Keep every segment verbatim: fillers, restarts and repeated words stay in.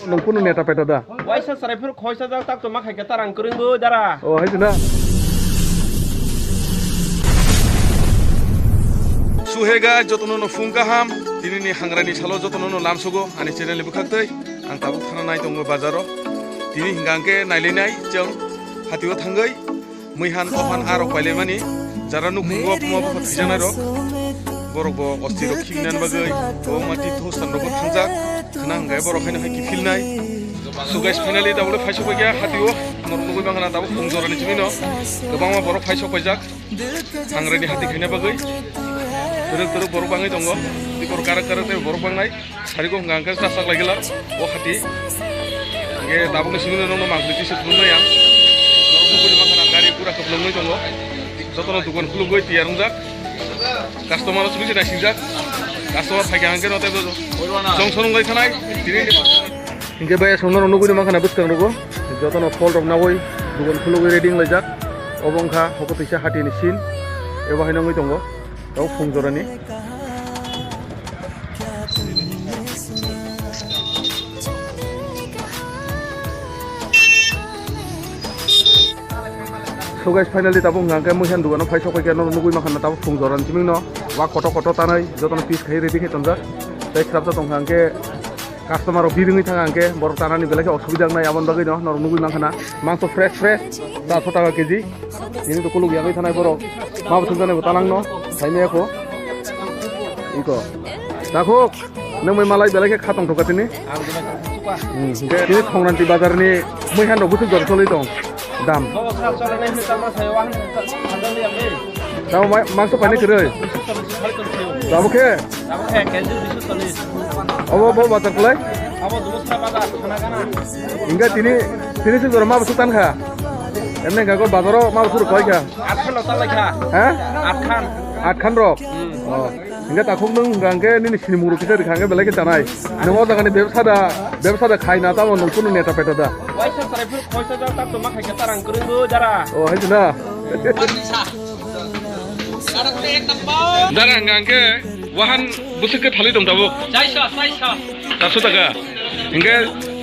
Nung kunu neta peta da. Waisa sarai phuru khoisa jak tak to ma khai khe tarang kwrwngwi dara. O, hai na. Suhega jotono no phung kaham, tini ni hangrani salo jotono no lamsugo, ani channel ni bwkhak twi. Ang tabuk thana nai tongo bazaro. Tini hingka hingke nailinai chwng hatio thangwi. Muihan, kohan, arok pailaimani, jara nukhungo phuma bupha thaijaknairok, borokbo osti rok khiknani bagwi, kwbangma tirtho sthanrokbo thangjak, khna hwnkhe borok haino hai kiphilnai. So guys, finally tabuk phai sokphaikha hatio, norok nugwi mankha na tabuk phung jorani simi no, kwbangma borok phai sokphaijak, hangrani hati khaina bagwi, twrwk twrwk borok bangwi tongo, tikor karak karak tei borok bangnai. Sarigo hwnka hwnkhe chachak lai gela o hati. Hwnkhe tabukni simi no nokno mangpili tisa phunuknai ang. Norok nugwi mankha na gari gura kwplwngwi tongo. Jotono dukan khulugwi tiyar wngjak. Customer o simi se naisijak. Customer phaikha hwnkhe no tei bo jongso nunglai thanai. Tini hwnkhe bai aswk norok nugwi mankha na bwskang rogo. Jotono phol rok nawi dukan khulugwi ready wnglaijak. Obo wngkha obo teisa hati ni scene. Ebo haino wngwi tongo. Tau phung jorani. So guys, finally tabuk hwnkha hwnkhe muihan dugano phai sokphaikha, norok nugwi mankha na tabuk phung jorani siming no. Wa koto koto tanai jotono piece khai ready khai tonjak. Tei khrapjak tongkha hwnkhe customer rok birungwi thangkha hwnkhe borok tanani belai khe osubida wngnai, aboni bagwi no norok nugwi mankha na mangso fresh fresh charso taka keji. Tini to kuluk yagwi thanai borok. Ma bo thwngjaknai bo tanang no. Thaimaya ko. Iko. Takhuk. Nang mai malai belai khe kha tong thok tini. Hmm, hingke tini Khongranti bazar ni muihan rok buthuk jora choli tong. Dam. Tamo ma-, mangso pani kwrwi. Tamo khe. Obo bo bazar kwlai. Hingke tini, tini sing jora ma buthuk tan kha. Emne hingke ko bazaro ma buthuk rok kwlai kha. Atkhan rok tanglai kha. Ha? Atkhan. Atkhan rok? Hmm. Oh. Hingke takhuk nwng hingka hingke nini sinimung rok kisa rikha hingke belai khe chanai. Nwng o jaga ni bebsa da, bebsa da khai na tamo nwng kunu neta peta da. Waisa sarai phuru khoisa jak tak to ma khai khe tarang kwrwngwi dara. Oh, hai na. Dara hingka hingke wahan bwswk khe phalwi tong tabuk. Chaisa, chaisa. Chaso taka. Hingke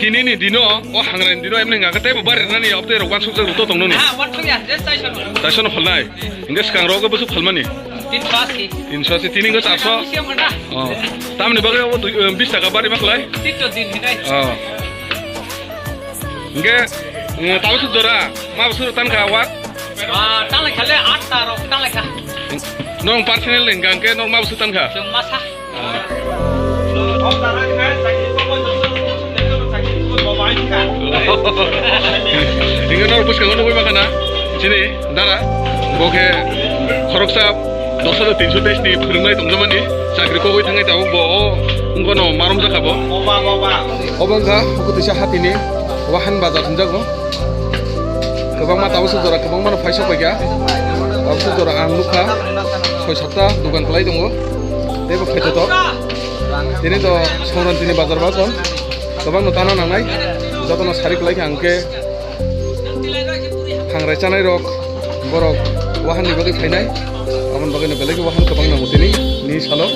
tini ni dino, o hangrani dino emni hingka khe teibo bari rwnani obtwi rok wansuk jak rok to tong nani. Ha, wansuk ya, je chaisa no. Chaisa no phalnai. Hingke swkang rok bwswk phalmani. Tinso asi. Tinso asi, tini hingke chaso. Bisi manda. Oh. Tamni bagwi o dui, eh, bis taka bari maklai. Tinso din hinai. Oh. Hingke, eh, tabuk suk jora, ma bwswk tan kha wak. Ah, tanglai kha le, atta rok tanglai kha. Nong personal hingka hingke nong ma bwswk tan kha. Chwng masa. Hingke norok bwskango nugwi mankha na, chini dara, bo khe khoroksa dos hajar tinso teis ni phwrwngnai tongjakmani, chakri kogwi thangwi tabuk bo o wngkha no marom jakha bo. Obo wngkha bukutuisa hatini wahan bazar hwnjago. Kwbangma tabuk suk jora kwbangma no phai sok paikha. Tabuk suk jora ang nukha soi satta dukan kwlai tongo. Teibo phaithotok. Tini to Songranti ni bazar bajon. Kwbang no tana nangnai. Jotono sari kwlai kha hwnkhe thangrai chanai rok borok wahan ni bagwi phainai. Aboni bagwi no belai khe wahan kwbang nango tini ni salo.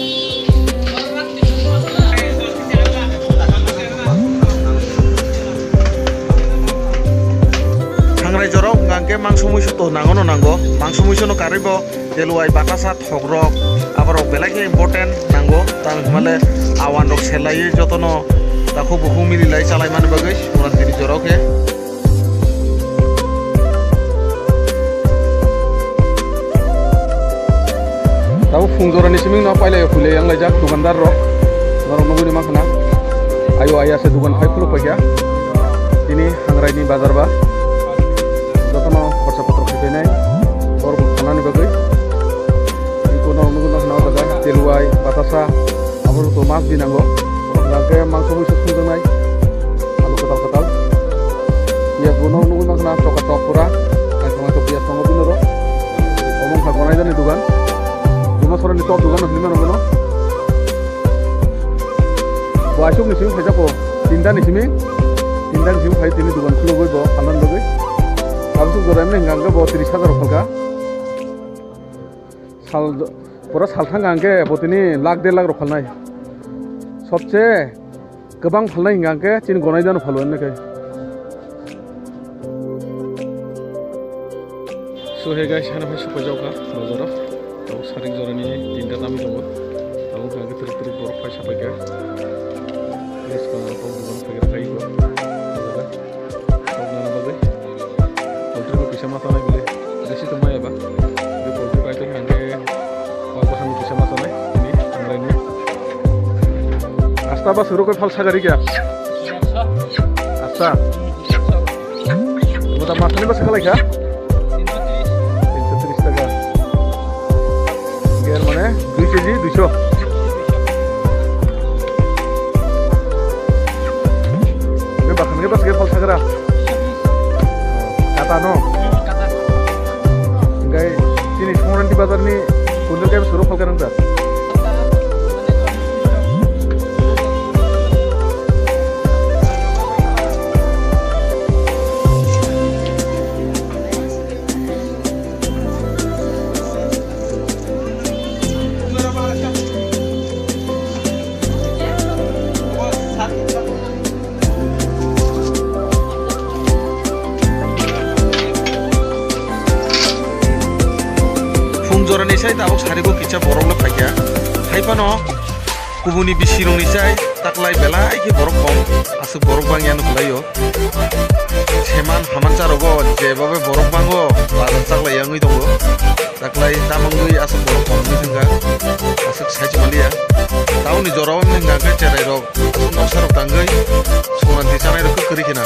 Thangrai jorao hwnka hwnkhe mangso muiso to nango no nango, mangso muiso no karwi bo teluai, batasa, thok rok, abo rok belai khe important nango, tamo hwnmale awan rok selaiwi jotono takhuk bukhuk mililai chalaimani bagwi Songranti ni jorao khe. Tabuk phung jorani siming no pailai phulai yang laijak dukandar rok. Norok nugwi mankha na. Ayo aya se dukan phai khuluk paikha. Tini hangrai ni bazar ba. Jotono khorsa potro khaiphainai. Bor bo khanani bagwi. Iko norok nugwi mankha na o jaga teluai, batasa. Abo to mas di nango. Hingke mangso muiso sungjaknai. Alu kwtal kwtal. Piyaj bo no nugwi mankha na choka chok pura. Naithok naithok piyaj tongo bini oro. Omo wngkha Gonaidani dugan. Dumasarani top dugan hinwi mano bono. Bo aswk ni simi phaijak bo. Tinta ni simi. Tinta ni simi phai tini dugan khulugwi bo phalna bagwi. Tabuk jora emni hwnka hwnkhe bo tris hajar rok phalka. Sal, pura sal thangkha hwnkhe bo tini lakh der lakh rok phalnai. Sobse Kwbang phalnai hingka hwnkhe chini gonai dano phalo hwnwi khai. So hey guys, hano hai supai jokha bazaro. Tabuk sarik jorani tinta tamwi tongo. Tabuk hwnkhe twrwk twrwk borok phai sapaikha. Yes, kono tok dukan phai kha. Tok nana bagwi. Poultry bo kisa ma tanai bile. Besi tong maya ba. Bile poultry pai tong hangke. Kok bo hangke kisa ma tanai. Ini, tangrai ni. Asta ba suru koi phal sagari kya? Asta. Bo ta masani ba sakalai kha? Tinsho tris taka. Ger mane dui keji duisho. Be bakhan ke bas ger phal sagra. Kata no. Hingkai chini Songranti bazar ni kundur kai suru phal ka nang da. Phung jorani sai tabuk sarigo kisa borok no phaikha. Hai phano kubuni bisirokni sai taklai belai khe borok kom. Aswk borok bangya no kwlaio. Seman haman charogo jeba bai borok bango bazar chaklai wngwi tongo. Taklai tamungwi aswk borok kom wngwi thangkha. Aswk sai chumaliya. Tauni jorao wngkha khe cherai rok aswk noksa rok tangwi Songranti chanai rok kwrwi khena.